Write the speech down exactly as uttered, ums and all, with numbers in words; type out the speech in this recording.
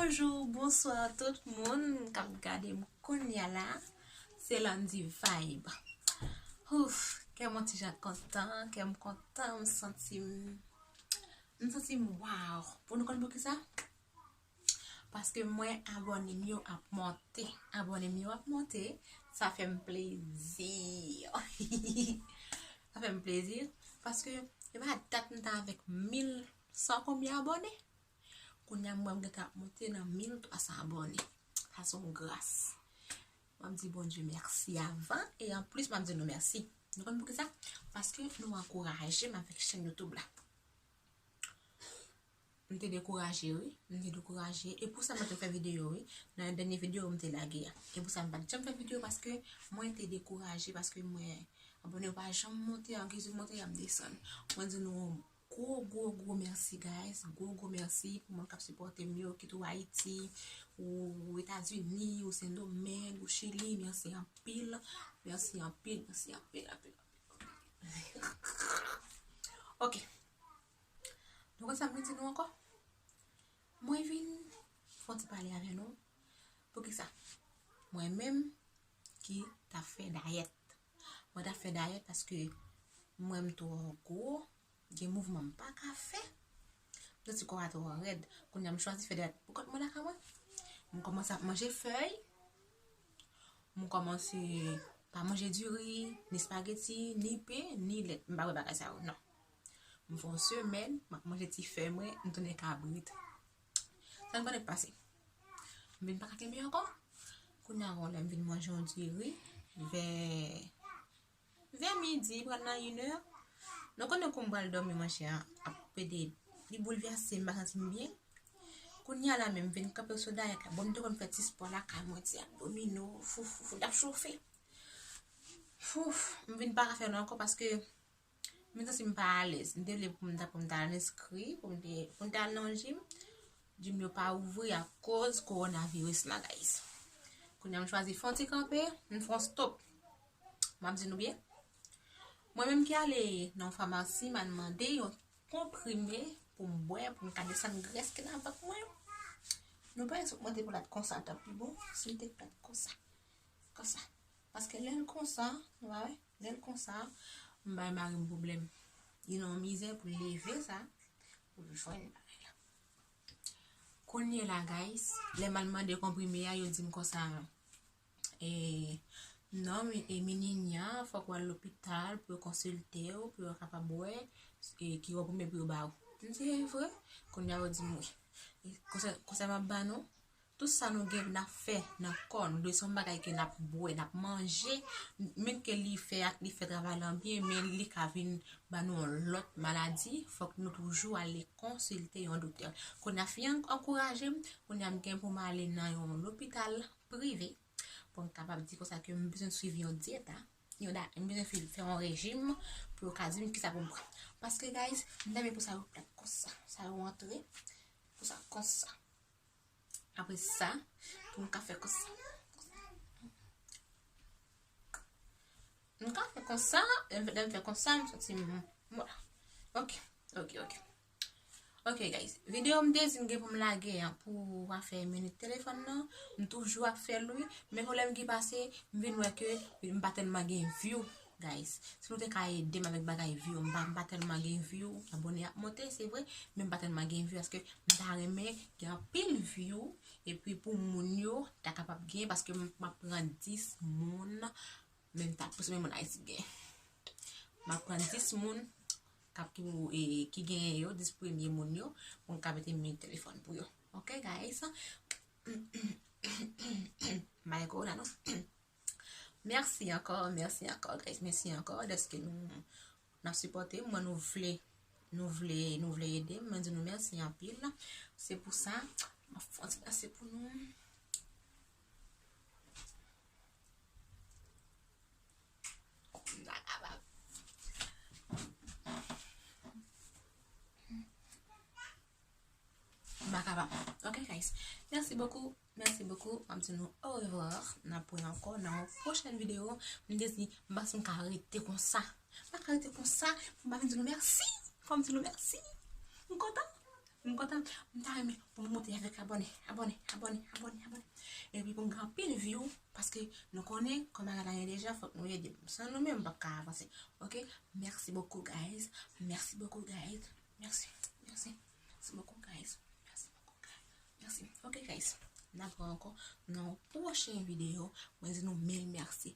Bonjou, bonswa tout moun k ap gade m kounye a la. Se Landy Vibe. Ouf, kè m yon ti jan kontan, kè m kontan, m santi m, m santi m wow. Pou nou konn poukisa? Paske m wè abòne m yo ap monte. Abòne m yo ap monte, sa fè m plezi. Sa fè m plezi, paske e pa dat m ta avèk mil san konbyen abòne. Kounye a m wè m gentan ap monte nan mil twa san abòne. Sa se yon gras. M ap di Bondye mèsi avan, e anplis m ap di nou mèsi. Nou konn poukisa? Paske nou ankouraje m avèk chèn YouTube la. M te dekouraje, wi. M te dekouraje. E pou sa mwen te fè videyo, wi. Nan dènye videyo m te lage a. E pou sa m pa t janm fè videyo paske mwen te dekouraje, paske mwen abòne yo pa janm monte, an ki di monte, y ap desann. Mwen di nou gwo, gwo, gwo mèsi, guys. Gwo, gwo mèsi pou moun k ap sipòte m yo, kit ou Ayiti, ou Etazini, ou Sendomeng, ou Chili. Mèsi anpil. Mèsi anpil, mèsi anpil, anpil, anpil. Ok. Nou konn sa m vin di nou ankò? Mwen vin fè yon ti pale avè nou. Poukisa? Mwen menm ki t ap fè dayèt. Mwen t ap fè dayèt paske mwen m twò gwo, gen mouvman m pa ka fè. M santi kò a twò rèd. Kounye a m chwazi fè dayèt pou kont mwen lakay mwen. M kòmanse ap manje fèy. M kòmanse pa manje diri, ni espageti, ni pen, ni lèt. M pa bwè bagay sa yo, non. M fè yon semèn, m ap manje ti fèy mwen, m tounen kabrit. Sa n konnen k pase? M vin pa ka kenbe ankò. Kounye a, yon lè m vin manje yon diri, vè, vè midi, pral nan inè. Nou konnen kou m pral dòmi, manchè, ap pede, li boulvèse m, m pa santi m byen. Kounye a la menm, m vin kanpe sou dayèt la. Bon, m te konn fè ti spò lakay mwen, ti abdomino, fouf, fouf, fouf, t ap chofe. Fouf, m vin pa ka fè l ankò paske m santi m pa alèz. M te vle pou m ta, pou m ta al enskri, pou m te, pou m ta al nan yon gym. Gym yo pa ouvri akoz kowonaviris la, guys. Kounye a m chwazi fè yon ti kanpe, m fè yon stop. M ap di nou byen. Mwen menm ki ale nan yon famasi, m al mande yon konprime pou m bwè, pou m ka desann grès ki nan vant mwen. Nou pa egzanp mwen te plat konsa, t ap pi bon si m te plat konsa. Konsa. Paske lè l konsa, nou pa wè? Lè l konsa, m bay mari m pwoblèm. Li nan yon mizè pou l leve sa, pou l jwenn bagay la. Kounye la, guys, lè m al mande konprime a, yo di m konsa, e, non, mi-, e, mi Ninya, fòk w al lopital pou yo konsilte w, pou yo kapab wè, e, ki konprime pou yo ba w. M di, e vre? Kounye a, yo di m wi. E, konsèy, konsèy m ap ba nou, tout sa nou gen n ap fè nan kò nou, dwe se yon bagay ke n ap bwè, n ap manje, menm ke li fè ak, li fè travay lan byen, men li ka vin ba nou yon lòt maladi, fòk nou toujou ale konsilte yon doktè. Kounye a, fi an ankouraje m, kounye a, m gen pou m ale nan yon lopital prive, pou m kapab di konsa ke m bezwen swiv yon dyèt, a, yon da-, m bezwen fi-, fè yon rejim, pou yo ka di m kisa pou m pran. Paske, guys, m ta renmen pou sa yo plat konsa, sa yo antre, pou sa konsa. Apre sa, pou m ka fè konsa. M ka fè konsa, lè m fè, lè m fè konsa, m santi m, m, vwala. Ok, ok, ok. Ok, guys, videyo m te di m gen pou m lage an pou afè minit telefòn nan, m toujou ap fè l, wi. Men pwoblèm ki pase, m vin wè ke m pa tèlman gen view, guys. Si nou te ka ede m avèk bagay view, m pa, m pa tèlman gen view, abòne ap monte, se vre, men m pa tèlman gen view, paske m ta renmen gen anpil view, epi pou moun yo ta kapab gen, paske m, m ap pran dis moun, men m ta plis men moun Ayiti gen. M ap pran dis moun k ap ki, e, ki genyen yo, dis premye moun yo, pou m ka mete men telefòn pou yo. Ok, guys? M pa gen kowona, non. Mèsi ankò, mèsi ankò, guys. Mèsi ankò dèske nou, n ap sipòte m. Mwen, nou vle, nou vle, nou vle ede m. Mwen di nou mèsi anpil. Se pou sa, m ap fè yon ti danse pou nou. M pa kapab. M pa kapab. Ok, guys. Mèsi bokou. Mèsi bokou. M ap di nou au revoir. N ap wè ankò nan yon pwochèn videyo. M te di, m pa si m ka rete konsa. M pa ka rete konsa. Pou m pa vin di nou mèsi. Fò m di nou mèsi. M kontan. M kontan, m ta renmen pou m monte avèk abòne, abòne, abòne, abòne, abòne. Epi pou m gen anpil view, paske nou konnen, kòm bagay la gen deja, fòk nou ede. San nou menm, m p ap ka avanse. Ok? Merci beaucoup, guys. Merci beaucoup, guys. Merci, merci. Merci beaucoup, guys. Merci beaucoup, guys. Merci. Ok, guys. N ap wè ankò nan yon pwochen videyo. Mwen di nou mil mèsi.